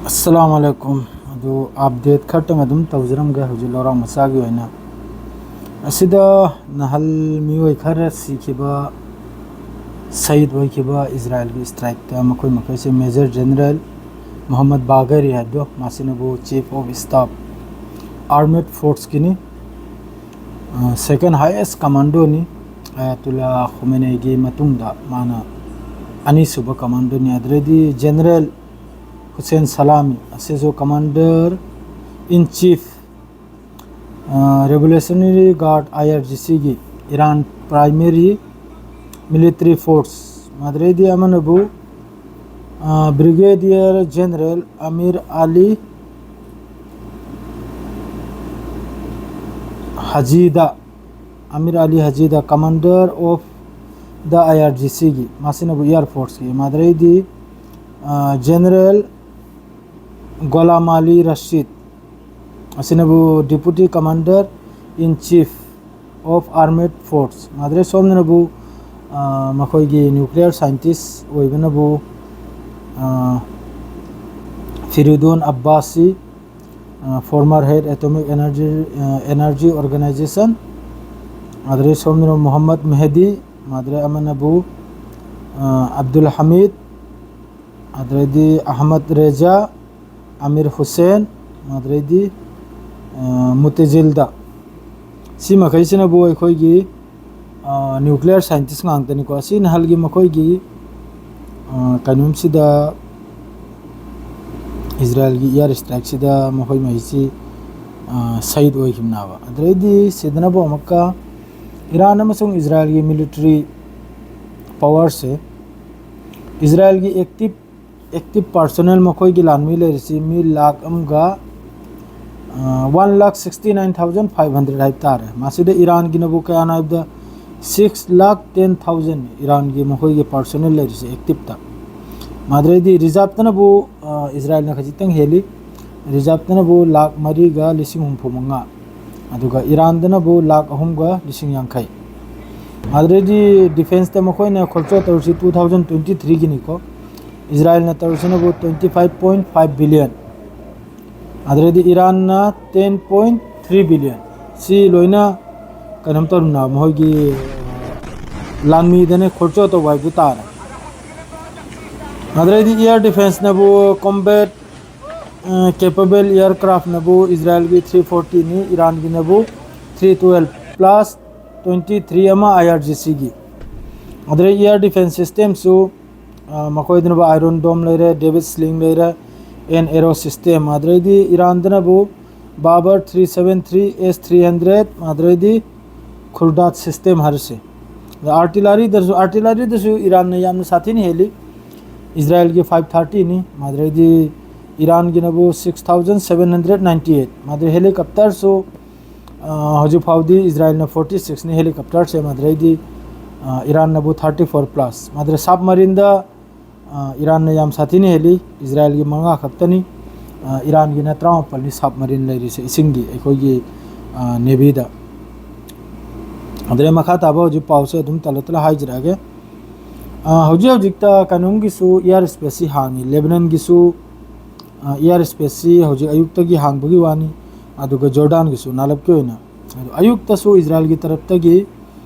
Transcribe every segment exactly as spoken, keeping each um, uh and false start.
ꯑꯁꯂꯥꯃꯨ ꯑꯂꯥꯏꯀꯨꯝ꯫ ꯑꯗꯨ ꯑꯞꯗꯦꯠ ꯈꯔꯇꯪ ꯑꯗꯨꯝ ꯇꯧꯖꯔꯝꯒꯦ ꯍꯧꯖꯤꯛ ꯂꯧꯔꯥꯛ ꯃꯆꯥꯒꯤ ꯑꯣꯏꯅ꯫ ꯑꯁꯤꯗ ꯅꯍꯜ ꯃꯤꯑꯣꯏ ꯈꯔ ꯁꯤꯈꯤꯕ, ꯁꯍꯤꯗ ꯑꯣꯏꯈꯤꯕ ꯏꯖꯔꯥꯏꯜꯒꯤ ꯁ꯭ꯇ꯭ꯔꯥꯏꯛꯇ ꯃꯈꯣꯏ ꯃꯈꯩꯁꯦ ꯃꯦꯖꯔ ꯖꯦꯅꯔꯦꯜ ꯃꯣꯍꯝꯃꯗ ꯕꯥꯒꯔꯤ ꯍꯥꯏꯕꯗꯣ, ꯃꯁꯤꯅꯕꯨ ꯆꯤꯐ ꯑꯣꯐ ꯁ꯭ꯇꯥꯐ ꯑꯥꯔꯃꯦꯗ ꯐꯣꯔꯁꯀꯤꯅꯤ꯫ ꯁꯦꯀꯦꯟ ꯍꯥꯏꯌꯦꯁ ꯀꯃꯥꯟꯗꯣꯅꯤ꯫ ꯑꯌꯥꯇꯨꯜꯂꯥ ꯈꯣꯃꯦꯅꯦꯒꯤ ꯃꯇꯨꯡꯗ ꯃꯥꯅ ꯑꯅꯤꯁꯨꯕ ꯀꯃꯥꯟꯗꯣꯅꯤ꯫ ꯑꯗꯨꯗꯩꯗꯤ ꯖꯦꯅꯔꯦꯜ ꯍꯨꯁꯦꯟ ꯁꯂꯥꯃꯤ, ꯑꯁꯤꯁꯨ commander in chief revolutionary guard, I R G ꯁꯤꯒꯤ ꯏꯔꯥꯟ ꯄ꯭ꯔꯥꯏꯃꯔꯤ ꯃꯤꯂꯤꯇꯔꯤ ꯐꯣꯔꯁ꯫ ꯑꯗꯨꯗꯩꯗꯤ ꯑꯃꯅꯕꯨ brigadier general Amir Ali Hajizadeh, Amir Ali Hajizadeh, commander of the I R G ꯁꯤꯒꯤ, ꯃꯁꯤꯅꯕꯨ ꯏꯌꯥꯔ ꯐꯣꯔꯁꯀꯤ꯫ ꯃꯗꯨꯗꯩꯗꯤ ꯖꯦꯅꯔꯦꯜ ꯒꯣꯂꯥꯝ ꯑꯂꯤ ꯔꯁꯤꯗ, ꯑꯁꯤꯅꯕꯨ deputy commander in chief of armed force. ꯃꯗꯨꯗꯩ ꯁꯣꯝꯗꯅꯕꯨ ꯃꯈꯣꯏꯒꯤ ꯅ꯭ꯌꯨꯀ꯭ꯂꯤꯌꯔ ꯁꯥꯏꯟꯇꯤꯁ ꯑꯣꯏꯕꯅꯕꯨ Fereydoun Abbasi, former head Atomic Energy, Energy Organization꯫ ꯑꯗꯨꯗꯩ ꯁꯣꯝꯗꯅ ꯃꯨꯍꯝꯃꯗ ꯃꯦꯍꯗꯤ, ꯃꯗꯨꯗꯩ ꯑꯃꯅꯕꯨ ꯑꯕꯗꯨꯜ ꯍꯃꯤꯗ, ꯑꯗꯨꯗꯩꯗꯤ ꯑꯍꯃꯗ ꯔꯦꯖꯥ, ꯑꯃꯤꯔ ꯍꯨꯁꯦꯟ, ꯑꯗꯨꯗꯩꯗꯤ ꯃꯨꯇꯦꯖꯤꯜꯗ꯫ ꯁꯤ ꯃꯈꯩꯁꯤꯅꯕꯨ ꯑꯩꯈꯣꯏꯒꯤ ꯅ꯭ꯌꯨꯀ꯭ꯂꯤꯌꯔ ꯁꯥꯏꯟꯇꯤꯁ ꯉꯥꯛꯇꯅꯤꯀꯣ꯫ ꯑꯁꯤ ꯅꯍꯜꯒꯤ ꯃꯈꯣꯏꯒꯤ ꯀꯩꯅꯣꯝꯁꯤꯗ, ꯏꯖꯔꯥꯏꯜꯒꯤ ꯏꯌꯥꯔ ꯁ꯭ꯇ꯭ꯔꯥꯏꯛꯁꯤꯗ ꯃꯈꯣꯏ ꯃꯈꯩꯁꯤ ꯁꯍꯤꯗ ꯑꯣꯏꯈꯤꯕꯅꯦꯕ꯫ ꯑꯗꯨꯗꯩꯗꯤ ꯁꯤꯗꯅꯕꯨ ꯑꯃꯨꯛꯀ ꯏꯔꯥꯟ ꯑꯃꯁꯨꯡ ꯏꯖꯔꯥꯏꯜꯒꯤ ꯃꯤꯂꯤꯇꯔꯤ ꯄꯋꯥꯔꯁꯦ, ꯏꯖꯔꯥꯏꯜꯒꯤ ꯑꯦꯛꯇꯤꯞ ꯑꯦꯛꯇꯤꯞ ꯄꯥꯔꯁꯣꯅꯦꯜ, ꯃꯈꯣꯏꯒꯤ ꯂꯥꯟꯃꯤ ꯂꯩꯔꯤꯁꯤ ꯃꯤ ꯂꯥꯈ ꯑꯃꯒ one lakh sixty nine thousand five hundred ꯍꯥꯏꯕ ꯇꯥꯔꯦ꯫ ꯃꯁꯤꯗ ꯏꯔꯥꯟꯒꯤꯅꯕꯨ ꯀꯌꯥꯅꯣ ꯍꯥꯏꯕꯗ ꯁꯤꯛꯁ ꯂꯥꯈ ꯇꯦꯟ ꯊꯥꯎꯖꯟ ꯏꯔꯥꯟꯒꯤ ꯃꯈꯣꯏꯒꯤ ꯄꯥꯔꯁꯣꯅꯦꯜ ꯂꯩꯔꯤꯁꯦ ꯑꯦꯛꯇꯤꯞꯇ꯫ ꯃꯗꯨꯗꯩꯗꯤ ꯔꯤꯖꯥꯞꯇꯅꯕꯨ ꯏꯖꯔꯥꯏꯜꯅ ꯈꯖꯤꯛꯇꯪ ꯍꯦꯜꯂꯤ꯫ ꯔꯤꯖꯥꯞꯇꯅꯕꯨ ꯂꯥꯈ ꯃꯔꯤꯒ ꯂꯤꯁꯤꯡ ꯍꯨꯝꯐꯨ ꯃꯉꯥ, ꯑꯗꯨꯒ ꯏꯔꯥꯟꯗꯅꯕꯨ ꯂꯥꯈ ꯑꯍꯨꯝꯒ ꯂꯤꯁꯤꯡ ꯌꯥꯡꯈꯩ꯫ ꯑꯗꯨꯗꯩꯗꯤ ꯗꯤꯐꯦꯟꯁꯇ ꯃꯈꯣꯏꯅ ꯈꯣꯜꯆꯣ ꯇꯧꯔꯤꯁꯤ ꯇꯨ ꯊꯥꯎꯖꯟ ꯇ꯭ꯋꯦꯟꯇꯤ ꯊ꯭ꯔꯤꯒꯤꯅꯤꯀꯣ꯫ ꯏꯖꯔꯥꯏꯜꯅ ꯇꯧꯔꯤꯁꯤꯅꯕꯨ twenty five point five billion, ꯑꯗꯨꯗꯩꯗꯤ ꯏꯔꯥꯟꯅ ten point three billion꯫ ꯁꯤ ꯂꯣꯏꯅ ꯀꯩꯅꯣꯝ ꯇꯧꯔꯝꯅ ꯃꯈꯣꯏꯒꯤ ꯂꯥꯟꯃꯤꯗꯅ ꯈꯣꯔꯆꯣ ꯇꯧꯕ ꯍꯥꯏꯕꯗꯨ ꯇꯥꯔꯦ꯫ ꯑꯗꯨꯗꯩꯗꯤ air defenceꯅꯕꯨ combat capable aircraftꯅꯕꯨ ꯏꯖꯔꯥꯏꯜꯒꯤ three fortyꯅꯤ, ꯏꯔꯥꯟꯒꯤꯅꯕꯨ three twelve plus twenty three ꯑꯃ IRGCꯒꯤ꯫ ꯑꯗꯨꯗꯩ air defence systemꯁꯨ ꯃꯈꯣꯏꯗꯅꯕꯨ Iron Dome ꯂꯩꯔꯦ, David Sling ꯂꯩꯔꯦ, and Arrow system꯫ ꯑꯗꯨꯗꯩꯗꯤ ꯏꯔꯥꯟꯗꯅꯕꯨ Babur three seven three, S three hundred, ꯑꯗꯨꯗꯩꯗꯤ Khurdat system ꯍꯥꯏꯔꯤꯁꯦ꯫ ꯑꯗ artilleryꯗꯁꯨ, artilleryꯗꯁꯨ ꯏꯔꯥꯟꯅ ꯌꯥꯝꯅ ꯁꯥꯊꯤꯅ ꯍꯦꯜꯂꯤ꯫ ꯏꯖꯔꯥꯏꯜꯒꯤ five thirtyꯅꯤ, ꯑꯗꯨꯗꯩꯗꯤ ꯏꯔꯥꯟꯒꯤꯅꯕꯨ six thousand seven hundred ninety eight꯫ ꯃꯗꯨ helicopterꯁꯨ ꯍꯧꯖꯤꯛ ꯐꯥꯎꯗꯤ ꯏꯖꯔꯥꯏꯜꯅ forty sixꯅꯤ helicopterꯁꯦ, ꯃꯗꯨꯗꯩꯗꯤ ꯏꯔꯥꯟꯅꯕꯨ thirty four plus꯫ ꯃꯗꯨ submarineꯗ ꯏꯔꯥꯟꯅ ꯌꯥꯝ ꯁꯥꯊꯤꯅ ꯍꯦꯜꯂꯤ꯫ ꯏꯖꯔꯥꯏꯜꯒꯤ ꯃꯉꯥ ꯈꯛꯇꯅꯤ, ꯏꯔꯥꯟꯒꯤꯅ ꯇꯔꯥꯃꯥꯄꯜꯅꯤ submarine ꯂꯩꯔꯤꯁꯦ ꯏꯁꯤꯡꯒꯤ ꯑꯩꯈꯣꯏꯒꯤ Navyꯗ꯫ ꯑꯗꯨꯗꯩ ꯃꯈꯥ ꯇꯥꯕ ꯍꯧꯖꯤꯛ ꯄꯥꯎꯁꯦ ꯑꯗꯨꯝ ꯇꯂ ꯇꯂ ꯍꯥꯏꯖꯔꯛꯑꯒꯦ꯫ ꯍꯧꯖꯤꯛ ꯍꯧꯖꯤꯛꯇ ꯀꯩꯅꯣꯝꯒꯤꯁꯨ air spaceꯁꯤ ꯍꯥꯡꯉꯤ, Lebanonꯒꯤꯁꯨ air spaceꯁꯤ ꯍꯧꯖꯤꯛ ꯑꯌꯨꯛꯇꯒꯤ ꯍꯥꯡꯕꯒꯤ ꯋꯥꯅꯤ꯫ ꯑꯗꯨꯒ Jordanꯒꯤꯁꯨ ꯅꯥꯂꯞꯀꯤ ꯑꯣꯏꯅ꯫ ꯑꯗꯣ ꯑꯌꯨꯛꯇꯁꯨ ꯏꯖꯔꯥꯏꯜꯒꯤ ꯇꯔꯞꯇꯒꯤ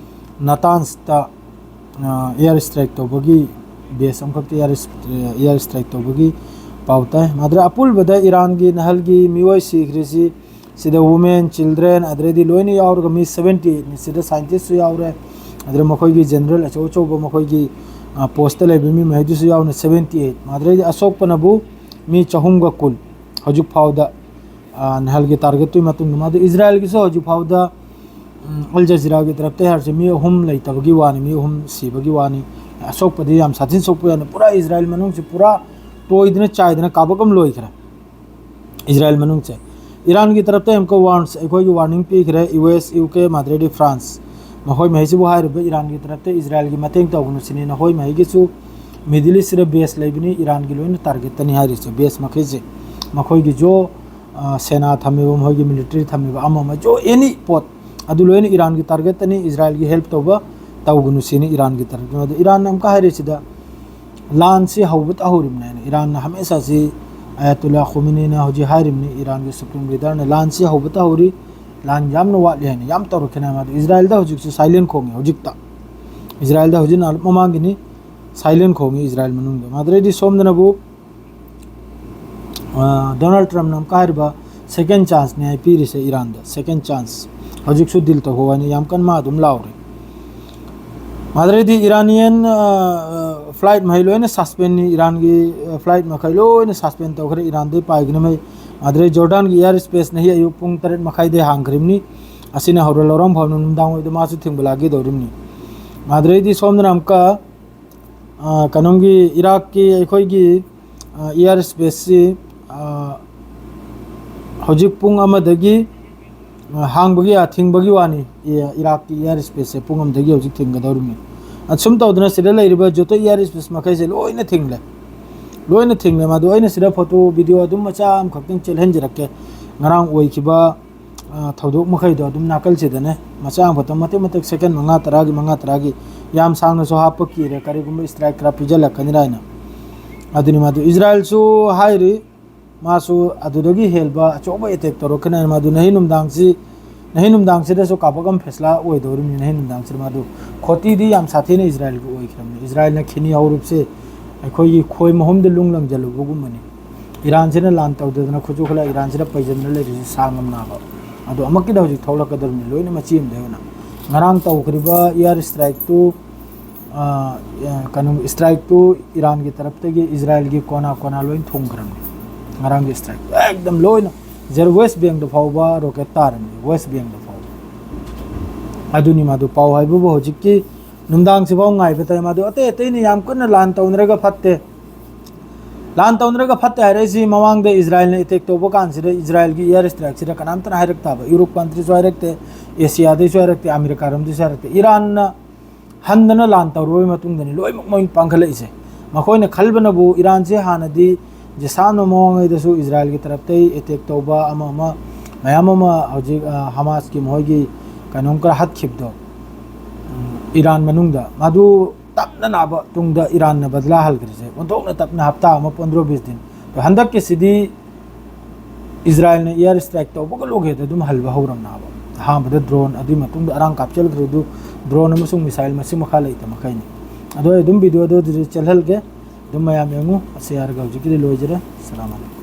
Natanzꯇ air strike ꯇꯧꯕꯒꯤ, base ꯑꯃꯈꯛꯇ air, air strike ꯇꯧꯕꯒꯤ ꯄꯥꯎ ꯇꯥꯏ꯫ ꯃꯗꯨꯗ ꯑꯄꯨꯟꯕꯗ ꯏꯔꯥꯟꯒꯤ ꯅꯍꯜꯒꯤ ꯃꯤꯑꯣꯏ ꯁꯤꯈ꯭ꯔꯤꯁꯤ, ꯁꯤꯗ women, children, ꯑꯗꯨꯗꯩꯗꯤ ꯂꯣꯏꯅ ꯌꯥꯎꯔꯒ ꯃꯤ seventy eightꯅꯤ꯫ ꯁꯤꯗ scientistꯁꯨ ꯌꯥꯎꯔꯦ, ꯑꯗꯨꯗ ꯃꯈꯣꯏꯒꯤ general ꯑꯆꯧ ꯑꯆꯧꯕ ꯃꯈꯣꯏꯒꯤ postꯇ ꯂꯩꯕ ꯃꯤ ꯃꯈꯩꯗꯨꯁꯨ ꯌꯥꯎꯅ seventy eight꯫ ꯑꯗꯨꯗꯩꯗꯤ ꯑꯁꯣꯛꯄꯅꯕꯨ ꯃꯤ ꯆꯍꯨꯝꯒ ꯀꯨꯟ ꯍꯧꯖꯤꯛ ꯐꯥꯎꯗ ꯅꯍꯜꯒꯤ targetꯇꯨꯒꯤ ꯃꯇꯨꯡꯗ꯫ ꯃꯗꯨ ꯏꯖꯔꯥꯏꯜꯒꯤꯁꯨ ꯍꯧꯖꯤꯛ ꯐꯥꯎꯗ Al Jazeeraꯒꯤ ꯇꯔꯞꯇ ꯍꯥꯏꯔꯁꯦ, ꯃꯤ ꯑꯍꯨꯝ ꯂꯩꯇꯕꯒꯤ ꯋꯥꯅꯤ, ꯃꯤ ꯑꯍꯨꯝ ꯁꯤꯕꯒꯤ ꯋꯥꯅꯤ꯫ ꯑꯁꯣꯛꯄꯗꯤ ꯌꯥꯝ ꯁꯥꯊꯤꯅ ꯁꯣꯛꯄ ꯌꯥꯅꯤ꯫ ꯄꯨꯔꯥ ꯏꯖꯔꯥꯏꯜ ꯃꯅꯨꯡꯁꯤ ꯄꯨꯔꯥ ꯇꯣꯏꯗꯅ ꯆꯥꯏꯗꯅ ꯀꯥꯕꯛ ꯑꯃ ꯂꯣꯏꯈ꯭ꯔꯦ꯫ ꯏꯖꯔꯥꯏꯜ ꯃꯅꯨꯡꯁꯦ ꯏꯔꯥꯟꯒꯤ ꯇꯔꯞꯇ ꯑꯃꯨꯛꯀ warns, ꯑꯩꯈꯣꯏꯒꯤ warning ꯄꯤꯈ꯭ꯔꯦ, US, UK, ꯃꯗꯨꯗꯩꯗꯤ France꯫ ꯃꯈꯣꯏ ꯃꯍꯩꯁꯤꯕꯨ ꯍꯥꯏꯔꯤꯕ ꯏꯔꯥꯟꯒꯤ ꯇꯔꯞꯇ ꯏꯖꯔꯥꯏꯜꯒꯤ ꯃꯇꯦꯡ ꯇꯧꯒꯅꯨ ꯁꯤꯅꯤ꯫ ꯅꯈꯣꯏ ꯃꯍꯩꯒꯤꯁꯨ Middle Eastꯁꯤꯗ base ꯂꯩꯕꯅꯤ, ꯏꯔꯥꯟꯒꯤ ꯂꯣꯏꯅ targetꯇꯅꯤ ꯍꯥꯏꯔꯤꯁꯦ, base ꯃꯈꯩꯁꯦ꯫ ꯃꯈꯣꯏꯒꯤꯁꯨ ꯁꯦꯅꯥ ꯊꯝꯃꯤꯕ, ꯃꯈꯣꯏꯒꯤ military ꯊꯝꯃꯤꯕ, ꯑꯃ ꯑꯃꯁꯨ any ꯄꯣꯠ ꯑꯗꯨ ꯂꯣꯏꯅ ꯏꯔꯥꯟꯒꯤ targetꯇꯅꯤ꯫ ꯏꯖꯔꯥꯏꯜꯒꯤ help ꯇꯧꯕ ꯇꯧꯒꯅꯨ ꯁꯤꯅꯤ ꯏꯔꯥꯟꯒꯤ target꯫ ꯑꯗꯣ ꯏꯔꯥꯟꯅ ꯑꯃꯨꯛꯀ ꯍꯥꯏꯔꯤꯁꯤꯗ ꯂꯥꯟꯁꯤ ꯍꯧꯕꯇ ꯍꯧꯔꯤꯕꯅꯤ ꯍꯥꯏꯅ ꯏꯔꯥꯟꯅ ꯍꯃꯦꯁꯥꯁꯤ, ꯑꯌꯥꯇꯨꯜꯂꯥ ꯈꯣꯃꯤꯅꯤꯅ ꯍꯧꯖꯤꯛ ꯍꯥꯏꯔꯤꯕꯅꯤ, ꯏꯔꯥꯟꯒꯤ ꯁꯨꯄ꯭ꯔꯤꯝ ꯂꯤꯗꯔꯅ ꯂꯥꯟꯁꯤ ꯍꯧꯕꯇ ꯍꯧꯔꯤ, ꯂꯥꯟ ꯌꯥꯝꯅ ꯋꯥꯠꯂꯤ ꯍꯥꯏꯅ ꯌꯥꯝ ꯇꯧꯔꯛꯈꯤꯅꯦ꯫ ꯃꯥꯗꯨ ꯏꯖꯔꯥꯏꯜꯗ ꯍꯧꯖꯤꯛꯁꯨ ꯁꯥꯏꯂꯦꯟ ꯈꯣꯡꯉꯤ꯫ ꯍꯧꯖꯤꯛꯇ ꯏꯖꯔꯥꯏꯜꯗ ꯍꯧꯖꯤꯛ ꯅꯍꯥꯟ ꯃꯃꯥꯡꯒꯤꯅꯤ ꯁꯥꯏꯂꯦꯟ ꯈꯣꯡꯉꯤ ꯏꯖꯔꯥꯏꯜ ꯃꯅꯨꯡꯗ꯫ ꯃꯥꯗꯨꯔꯩꯗꯤ ꯁꯣꯝꯗꯅꯕꯨ ꯑ, ꯗꯣꯅꯥꯜꯗ ꯇ꯭ꯔꯝꯞꯅ ꯑꯃꯨꯛꯀ ꯍꯥꯏꯔꯤꯕ ꯁꯦꯀꯦꯟ ꯆꯥꯟꯁꯅꯤ ꯍꯥꯏ ꯄꯤꯔꯤꯁꯦ ꯏꯔꯥꯟꯗ꯫ ꯁꯦꯀꯦꯟ ꯆꯥꯟꯁ꯫ ꯍꯧꯖꯤꯛꯁꯨ ꯗꯤꯜ ꯇꯧꯍꯧ ꯍꯥꯏꯅ ꯌꯥꯝ ꯀꯟꯅ ꯃꯥ ꯑꯗꯨꯝ ꯂꯥꯎꯔꯤ꯫ ꯃꯥꯗꯨꯔꯩꯗꯤ ꯏꯔꯥꯅꯤꯌꯟ, ꯑ, ꯑ, ꯐ꯭ꯂꯥꯏꯠ ꯃꯈꯩ ꯂꯣꯏꯅ ꯁꯁꯄꯦꯟꯅꯤ꯫ ꯏꯔꯥꯟꯒꯤ, ꯑ, ꯐ꯭ꯂꯥꯏꯠ ꯃꯈꯩ ꯂꯣꯏꯅ ꯁꯁꯄꯦꯟ ꯇꯧꯈ꯭ꯔꯦ꯫ ꯏꯔꯥꯟꯗꯩ ꯄꯥꯏꯒꯅꯤ ꯃꯩ꯫ ꯃꯥꯗꯨꯔꯩ ꯖꯣꯔꯗꯥꯟꯒꯤ ꯏꯌꯥꯔ ꯁ꯭ꯄꯦꯁꯅ ꯍꯤ ꯑꯌꯨꯛ ꯄꯨꯡ ꯇꯔꯦꯠ ꯃꯈꯥꯏꯗꯩ ꯍꯥꯡꯈ꯭ꯔꯤꯕꯅꯤ꯫ ꯑꯁꯤꯅ ꯍꯧꯔ ꯂꯧꯔꯝ ꯐꯥꯎꯅ ꯅꯨꯡꯗꯥꯡ ꯑꯣꯏꯗ ꯃꯥꯁꯨ ꯊꯤꯡꯕ ꯂꯥꯛꯀꯦ ꯇꯧꯔꯤꯕꯅꯤ꯫ ꯃꯥꯗꯨꯔꯩꯗꯤ ꯁꯣꯝꯗꯅ ꯑꯃꯨꯛꯀ ꯑ, ꯀꯩꯅꯣꯝꯒꯤ ꯏꯔꯥꯛꯀꯤ ꯑꯩꯈꯣꯏꯒꯤ, ꯑ, ꯏꯌꯥꯔ ꯁ꯭ꯄꯦꯁꯁꯤ, ꯑ, ꯍꯧꯖꯤꯛ ꯄꯨꯡ ꯑꯃꯗꯒꯤ, ꯑ, ꯍꯥꯡꯕꯒꯤ, ꯑ, ꯊꯤꯡꯕꯒꯤ ꯋꯥꯅꯤ꯫ ꯏ-, ꯏꯔꯥꯛꯀꯤ ꯏꯌꯥꯔ ꯁ꯭ꯄꯦꯁꯁꯦ ꯄꯨꯡ ꯑꯃꯗꯒꯤ ꯍꯧꯖꯤꯛ ꯊꯤꯡꯒꯗꯧꯔꯤꯕꯅꯤ꯫ ꯑꯁꯨꯝ ꯇꯧꯗꯅ ꯁꯤꯗ ꯂꯩꯔꯤꯕ ꯖꯣꯇꯣ ꯏꯌꯥꯔ ꯁ꯭ꯄꯦꯁ ꯃꯈꯩꯁꯦ ꯂꯣꯏꯅ ꯊꯤꯡꯂꯦ꯫ ꯂꯣꯏꯅ ꯊꯤꯡꯂꯦ꯫ ꯃꯗꯨ ꯑꯩꯅ ꯁꯤꯗ ꯐꯣꯇꯣ, ꯚꯤꯗꯤꯑꯣ ꯑꯗꯨꯝ ꯃꯆꯥ ꯑꯃꯈꯛꯇꯪ ꯆꯦꯜꯍꯟꯖꯔꯛꯀꯦ꯫ ꯉꯔꯥꯡ ꯑꯣꯏꯈꯤꯕ ꯑ, ꯊꯧꯗꯣꯛ ꯃꯈꯩꯗꯣ ꯑꯗꯨꯝ ꯅꯥꯀꯜꯁꯤꯗꯅꯦ ꯃꯆꯥ ꯑꯃꯈꯛꯇꯪ ꯃꯇꯦꯛ ꯃꯇꯦꯛ ꯁꯦꯀꯦꯟ ꯃꯉꯥ ꯇꯔꯥꯒꯤ, ꯃꯉꯥ ꯇꯔꯥꯒꯤ, ꯌꯥꯝ ꯁꯥꯡꯅꯁꯨ ꯍꯥꯞꯄ ꯀꯤꯔꯦ, ꯀꯔꯤꯒꯨꯝꯕ ꯏꯁꯇ꯭ꯔꯥꯏꯛ ꯈꯔ ꯄꯤꯖꯜꯂꯛꯀꯅꯤꯅ ꯍꯥꯏꯅ꯫ ꯑꯗꯨꯅꯤ ꯃꯗꯨ ꯏꯖꯔꯥꯏꯜꯁꯨ ꯍꯥꯏꯔꯤ, ꯃꯥꯁꯨ ꯑꯗꯨꯗꯒꯤ ꯍꯦꯟꯕ ꯑꯆꯧꯕ ꯑꯦꯇꯦꯛ ꯇꯧꯔꯛꯀꯅꯤ ꯍꯥꯏꯅ꯫ ꯃꯗꯨ ꯅꯍꯤ ꯅꯨꯡꯗꯥꯡꯁꯤ, ꯅꯍꯤ ꯅꯨꯡꯗꯥꯡꯁꯤꯗꯁꯨ ꯀꯥꯄꯛ ꯑꯃ ꯐꯦꯁꯂꯥ ꯑꯣꯏꯗꯧꯔꯤꯕꯅꯤ꯫ ꯅꯍꯤ ꯅꯨꯡꯗꯥꯡꯁꯤꯗ ꯃꯗꯨ ꯈꯣꯇꯤꯗꯤ ꯌꯥꯝ ꯁꯥꯊꯤꯅ ꯏꯖꯔꯥꯏꯜꯒꯤ ꯑꯣꯏꯈ꯭ꯔꯕꯅꯤ꯫ ꯏꯖꯔꯥꯏꯜꯅ ꯈꯤꯅꯤ ꯍꯧꯔꯨꯞꯁꯦ ꯑꯩꯈꯣꯏꯒꯤ ꯈꯣꯏ ꯃꯍꯨꯝꯗ ꯂꯨꯡ ꯂꯪꯖꯜꯂꯨꯕꯒꯨꯝꯕꯅꯤ꯫ ꯏꯔꯥꯟꯁꯤꯅ ꯂꯥꯟ ꯇꯧꯗꯗꯅ ꯈꯨꯠꯁꯨ ꯈꯨꯠꯂꯥꯏ ꯏꯔꯥꯟꯁꯤꯗ ꯄꯩꯁꯤꯟꯗꯅ ꯂꯩꯔꯤꯁꯤ ꯁꯥ ꯉꯝꯅꯕ꯫ ꯑꯗꯣ ꯑꯃꯨꯛꯀꯤꯗ ꯍꯧꯖꯤꯛ ꯊꯣꯛꯂꯛꯀꯗꯧꯔꯤꯕꯅꯤ, ꯂꯣꯏꯅ ꯃꯆꯤ ꯑꯃꯗ ꯑꯣꯏꯅ꯫ ꯉꯔꯥꯡ ꯇꯧꯈ꯭ꯔꯤꯕ ꯏꯌꯥꯔ ꯏꯁꯇ꯭ꯔꯥꯏꯛꯇꯨ, ꯑ, ꯑ, ꯀꯩꯅꯣ, ꯏꯁꯇ꯭ꯔꯥꯏꯛꯇꯨ ꯏꯔꯥꯟꯒꯤ ꯇꯔꯞꯇꯒꯤ ꯏꯖꯔꯥꯏꯜꯒꯤ ꯀꯣꯅꯥ ꯀꯣꯅꯥ ꯂꯣꯏꯅ ꯊꯨꯡꯈ꯭ꯔꯕꯅꯤ꯫ ꯉꯔꯥꯡꯒꯤ ꯏꯁꯇ꯭ꯔꯥꯏꯛ ꯑꯦꯛꯗꯝ ꯂꯣꯏꯅ ꯖꯦꯔꯣ, ꯋꯦꯁ ꯕꯦꯡꯗ ꯐꯥꯎꯕ ꯔꯣꯀꯦꯠ ꯇꯥꯔꯝꯃꯤ, ꯋꯦꯁ ꯕꯦꯡꯗ ꯐꯥꯎꯕ꯫ ꯑꯗꯨꯅꯤ ꯃꯗꯨ ꯄꯥꯎ ꯍꯥꯏꯕꯕꯨ ꯍꯧꯖꯤꯛꯀꯤ ꯅꯨꯡꯗꯥꯡꯁꯤꯐꯥꯎ ꯉꯥꯏꯕ ꯇꯥꯏ꯫ ꯃꯗꯨ ꯑꯇꯩ ꯑꯇꯩꯅ ꯌꯥꯝ ꯀꯟꯅ ꯂꯥꯟ ꯇꯧꯅꯔꯒ ꯐꯠꯇꯦ꯫ ꯂꯥꯟ ꯇꯧꯅꯔꯒ ꯐꯠꯇꯦ ꯍꯥꯏꯔꯛꯏꯁꯤ ꯃꯃꯥꯡꯗ ꯏꯖꯔꯥꯏꯜꯅ ꯑꯦꯇꯦꯛ ꯇꯧꯕ ꯀꯥꯟꯁꯤꯗ ꯏꯖꯔꯥꯏꯜꯒꯤ ꯏꯌꯥꯔ ꯏꯁꯇ꯭ꯔꯥꯏꯛꯁꯤꯗ ꯀꯅꯥꯝꯇꯅ ꯍꯥꯏꯔꯛꯇꯕ꯫ ꯌꯨꯔꯣꯞ ꯀꯟꯇ꯭ꯔꯤꯁꯨ ꯍꯥꯏꯔꯛꯇꯦ, ꯑꯦꯁꯤꯌꯥꯗꯩꯁꯨ ꯍꯥꯏꯔꯛꯇꯦ, ꯑꯃꯦꯔꯤꯀꯥꯔꯣꯝꯗꯩꯁꯨ ꯍꯥꯏꯔꯛꯇꯦ꯫ ꯏꯔꯥꯟꯅ ꯍꯟꯗꯅ ꯂꯥꯟ ꯇꯧꯔꯕ ꯃꯇꯨꯡꯗꯅꯤ ꯂꯣꯏꯅꯃꯛ ꯃꯣꯏ ꯄꯥꯡꯈꯠꯂꯛꯏꯁꯦ꯫ ꯃꯈꯣꯏꯅ ꯈꯜꯕꯅꯕꯨ ꯏꯔꯥꯟꯁꯦ ꯍꯥꯟꯅꯗꯤ ꯖꯤꯁꯥꯝꯅ ꯃꯃꯥꯡꯉꯩꯗꯁꯨ ꯏꯖꯔꯥꯏꯜꯒꯤ ꯇꯔꯞꯇꯩ ꯑꯦꯇꯦꯛ ꯇꯧꯕ ꯑꯃ ꯑꯃ ꯃꯌꯥꯝ ꯑꯃ ꯍꯧꯖꯤꯛ, ꯑ, ꯍꯃꯥꯁꯀꯤ ꯃꯈꯣꯏꯒꯤ ꯀꯩꯅꯣꯝ ꯈꯔ ꯍꯥꯠꯈꯤꯕꯗꯣ, ꯎꯝ, ꯏꯔꯥꯟ ꯃꯅꯨꯡꯗ ꯃꯗꯨ ꯇꯞꯅ ꯅꯥꯕ ꯇꯨꯡꯗ ꯏꯔꯥꯟꯅ ꯕꯗꯂꯥ ꯍꯜꯈ꯭ꯔꯤꯁꯦ, ꯑꯣꯟꯊꯣꯛꯅ ꯇꯞꯅ, ꯍꯞꯇꯥ ꯑꯃ, ꯄꯣꯟꯗ꯭ꯔꯣ ꯕꯤꯁ ꯗꯤꯟ꯫ ꯑꯗꯣ ꯍꯟꯗꯛꯀꯤꯁꯤꯗꯤ ꯏꯖꯔꯥꯏꯜꯅ ꯏꯌꯥꯔ ꯏꯁꯇ꯭ꯔꯥꯏꯛ ꯇꯧꯕꯒ ꯂꯣꯏꯒꯦꯗ ꯑꯗꯨꯝ ꯍꯜꯕ ꯍꯧꯔꯝꯅꯦꯕ꯫ ꯑꯍꯥꯟꯕꯗ ꯗ꯭ꯔꯣꯟ, ꯑꯗꯨꯒꯤ ꯃꯇꯨꯡꯗ ꯑꯔꯥꯡ ꯀꯥꯞꯆꯦꯜꯈ꯭ꯔꯦ꯫ ꯑꯗꯨ ꯗ꯭ꯔꯣꯟ ꯑꯃꯁꯨꯡ ꯃꯤꯁꯥꯏꯜ ꯃꯁꯤꯡ ꯃꯈꯥ ꯂꯩꯇ ꯃꯈꯩꯅꯤ꯫ ꯑꯗꯣ ꯑꯩ ꯑꯗꯨꯝ ꯚꯤꯗꯤꯑꯣꯗꯣ ꯑꯗꯨꯗ ꯆꯦꯜꯍꯜꯒꯦ, ꯑꯗꯨꯝ ꯃꯌꯥꯝ ꯌꯦꯡꯉꯨ꯫ ꯑꯁꯤ ꯍꯥꯏꯔꯒ ꯍꯧꯖꯤꯛꯀꯤꯗꯤ ꯂꯣꯏꯖꯔꯦ꯫ ꯁꯂꯥꯝ ꯑꯂꯩꯀꯨꯝ꯫